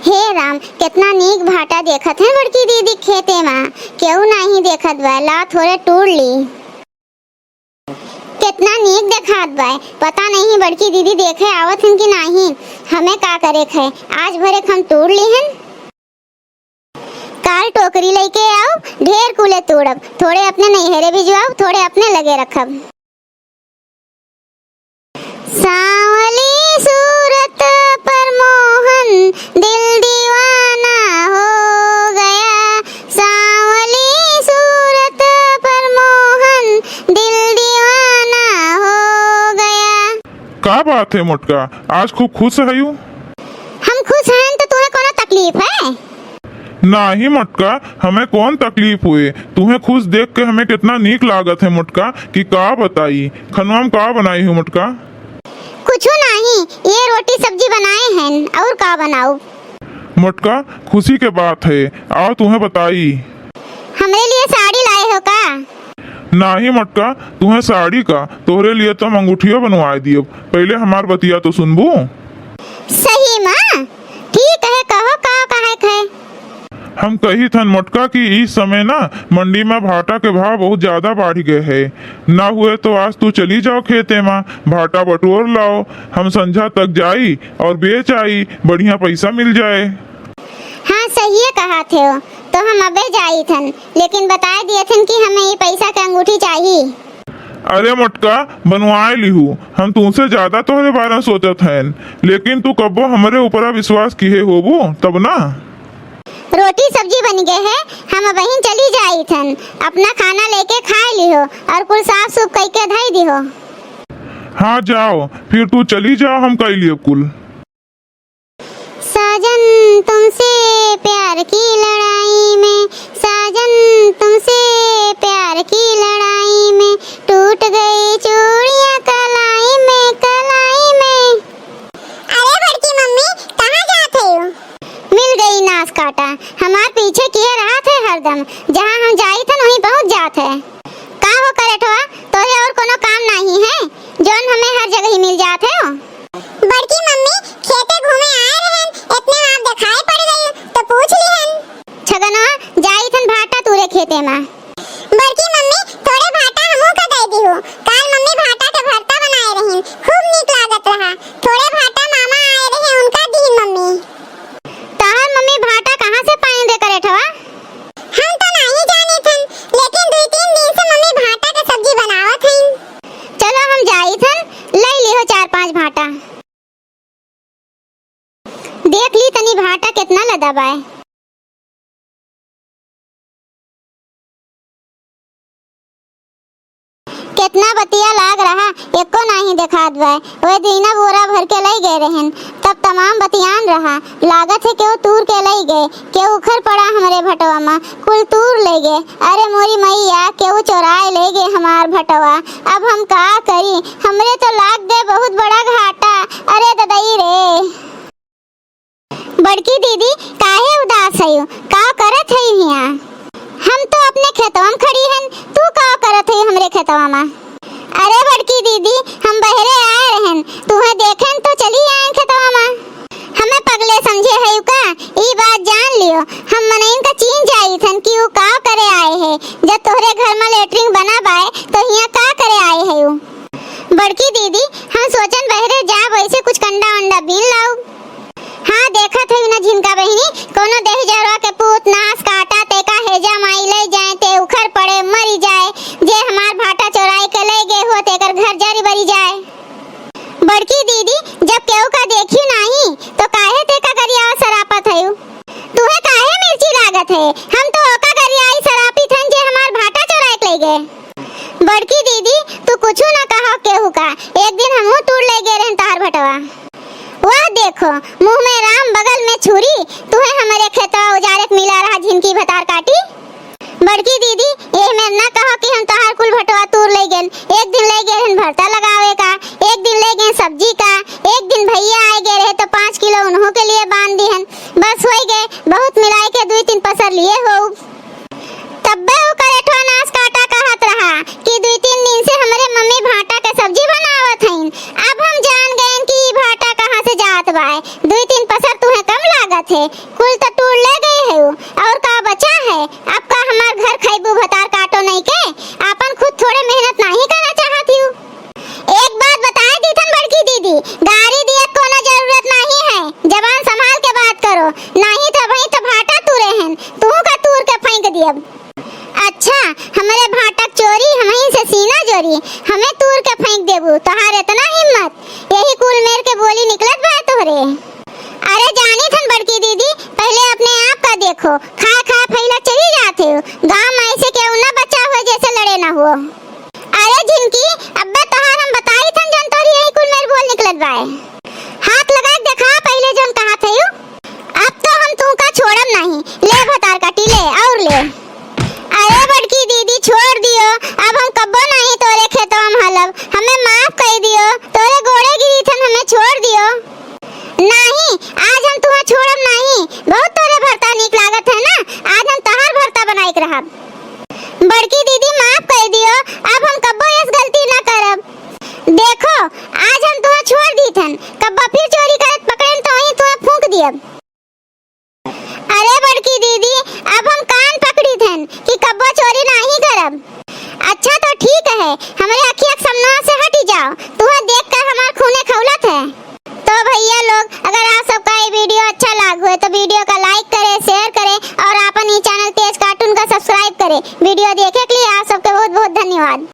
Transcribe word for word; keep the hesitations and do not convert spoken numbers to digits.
हे राम, केतना नीक भाटा देखत हैं बड़की दीदी खेते मा, केहू नाहीं देखत बा, ला थोड़े तूर ली। केतना नीक देखात बा, पता नहीं बड़की दीदी देखे आवत हन कि नाहीं, हमें का करे क है, आज भरे क हम तूर लिहन। काल टोकरी लइके आउब, ढेर कुले तूरब, थोड़े अपने नैहरे भिजवाउब, थोड़े अपने लगे रखब। सांवली सूरत पर मोहन दिल दीवाना हो गया, सांवली सूरत पर मोहन दिल दीवाना हो गया। का बात है मोटका, आज खूब खुश हयू? हम खुश हन तो तुहें कौनो तकलीफ है? नाही मोटका, हमें कौन तकलीफ हुए? तुहें खुश देख के हमें केतना नीक लागत है मोटका, कि का बताई। खनवा में का बनाई हो मोटका? कुछो नाही, ये रोटी सब्जी बनाए हैं, और का बनाउब? मोटका, खुशी के बात है, आओ तुहें बताई। हमरे लिए साड़ी लाए हो का? नाही मोटका, तुहें साड़ी का, तोहरे लिए तो हम अंगूठियो बनवाए दियब। पहिले हमार बतिया तो सुनबू। सही मा? ठीक है, कहो का कहे क है? हम कहित हन मोटका कि ई समय ना मंडी मा भाटा के भाव बहुत ज्यादा बढ़ गए है। ना हुए तो आज तू चली जाओ खेते मा, भाटा बटोर लाओ, हम संझा तक जाई और बेच आई, बढ़िया पैसा मिल जाए। हाँ, सहिए कहत हो, तो हम अबे जाइत हन, लेकिन बताए दियत हन कि हमें ई पैसा के अंगूठी चाही। अरे मोटका, बनवाए लिहू, हम तुमसे ज्यादा तोहरे बारे में सोचत हन, लेकिन तू कब्बो हमरे ऊपरा विश्वास किहे होबू तब ना। रोटी सब्जी बन गए है, हम अबहिन चली जाइत हन, अपना खाना लेके खाए लिहो और कुल साफ सूफ कइके धई दिहो। हाँ जाओ, फिर तू चली जाओ, हम कई लिए कुल। साजन तुमसे प्यार की लड़ाई में, साजन तुमसे प्यार की लड़ाई में, टूट गई चूड़ियां कलाई में, कलाई में। अरे बड़की मम्मी, कहाँ जात है यू? मिल गई नास काटा, हमार पीछे किए रहत है हरदम, जहाँ हम जाइत हन वहीं पहुँच जात है। का हो करेठवा, तोहे और कोनो काम नाही है, जौन हमें हर जगह ही मिल जात है? बड़की मम्मी, खेते घूमे आए रहन, इतने में आप देखाई पड़ गई, तो पूछ लिहन। छगनवा, जाइत हन भाटा तूरे खेते मा। बड़की मम्मी, थोड़े भाटा हमू का दे दिहु। काल मम्मी भाटा के भरता बनाए रहिन, खूब नीक लागत रहा। थोड़े भाटा मामा आए रहे, उनका दीन मम्मी। तोहर मम्मी भाटा कहाँ से पाइन रे करेठवा? हम तो नाही जानित हन, लेकिन दुई तीन दिन से मम्मी भाटा के सब्जी बनावत हईन। चलो हम जाइत हन, लई लिहो चार पाँच भाटा। देख ली तनी भाटा केतना लदा बाय। केतना बतिया लाग रहा, एको नाही देखात बाय। ओए दीना बोरा भर के लई गए रहन, तब तमाम बतियान रहा। लागत है केहू तूर के लई गए, केहू उखर पड़ा हमरे भटवा मा, कुल तूर लई गए। अरे मोरी मैया, केहू चोराए लई गए हमार भटवा। अब हम का करी, हमरे तो लाग गए बहुत बड़ा घाटा। अरे ददई रे। बड़की दीदी, काहे उदास हयू? का करत हयू हियाँ? हम तो अपने खेतवा में खड़ी हन, तू का करत हयू हमरे खेतवा में? अरे बड़की दीदी, हम बहरे आए रहन, तुहें देखेन तो चली आएन खेतवा में। हमें पगले समझे हयू का? ई बात जान लियो, हम मनइन का चीन जाइत हन कि ऊ का करे आए है। जब तोहरे घर में लेटरिन बना बाय, तो हियाँ का करे आए हयू? बड़की दीदी, हम सोचन बहरे जाब, वैसे कुछ कंडा वंडा बीन लाउब। हाँ, देखत हई ना झिनका बहिनी, कोनो देहिजरवा के पूत नास काटा, तेका हेजा माई लई जाए, ते उखर पड़े, मरी जाए, जे हमार भाटा चोराई के लई गए हो, तेकर घर जरी बरी जाए। बड़की दीदी, जब केहू का देखियो नाही, तो काहे तेका गरियावा सरापत हयू? तुहे काहे मिर्ची लागत है? हम तो ओका गरियाई सरापित हन, जे हमार भाटा चोराई के लई गए। बड़की दीदी, तू कुछु ना कहो केहू का। एक दिन हमहू तूर लई गए रहन तोहार भटवा। वाह देखो, मुँह में राम बगल में छुरी, तुहे हमरे खेतवा उजारे के मिला रहा झिनकी भतार काटी। बड़की दीदी, एह में ना कहो कि हम तोहार कुल भटवा तूर लई गएन। एक दिन लई गए रहन भरता लगावे का, एक दिन लई गए सब्जी का, एक दिन भैया आए गए रहे तो पाँच किलो उन्हों के लिए बांध दिहन। बस होई गए, बहुत मिलाई के दुई तीन पसर लिए हो। तब्बे उ करेठवा नास काटा कहत रहा कि दुई तीन दिन से हमरे मम्मी भाटा के सब्जी बनावत हईन। अब हम जान गएन कि ई भाटा कहाँ से जात बाय। दुई तीन पसर तुहें कम लागत थे, कुल त तूर ले गए है, और का बचा है? अब का हमार घर खइबू भतार काटो नहीं के? आपन खुद थोड़े मेहनत नहीं करना चाहत हियू। एक बात बताए दीथन बड़की दीदी, गारी दियत कोनो जरूरत नहीं है, जबान संभाल के बात करो, नहीं तो वहीं तो भाटा तूरे हन, तू का तूर के फेंक दियब। अच्छा, हमरे भाटक चोरी, हमहीं से सीना जोरी, हमें तूर के फेंक देबू, तोहार इतना हिम्मत? यही कुल मेर के बोली निकलत बा तोहरे। अरे जानी थन बड़की दीदी, पहले अपने आप का देखो, खाए खाए फैला चली जाते हो, गाँव में ऐसे केहू ना बचा हुआ जैसे लड़े ना हुआ। अरे झिनकी, अब्बे तोहार हम बताई थन जौन तोहरी यही कुल मेर बोल निकलत बाए। हाथ लगा के देखा पहले जौन कहा थे यू। अब तो हम तू का छोड़ब नहीं, ले भतार काटी ले और ले। अरे बड़की दीदी छोड़ दियो, अब हम कब्बो नहीं तोरे खेतवा में हलब, हमें माफ कर दियो, तोरे गोड़े गिरी थन हमें छोड़ दियो। नहीं, आज हम तुम्हें छोड़ब नहीं, बहुत तोरे भरता नीक लागत है ना, आज हम तहार भरता बनाई के रहब। बड़की दीदी माफ कर दियो, अब हम कब्बो ऐस गलती ना करब। देखो, आज हम तुम्हें छोड़ दी थन, कब्बो फिर चोरी करत पकड़ेन तो वहीं तुम्हें फूंक दियब। अरे बड़की दीदी, अब हम कान पकड़ी थन कि कब्बो चोरी नहीं करब। अच्छा तो ठीक है, हमरे अखिया के सामने से हटी जाओ,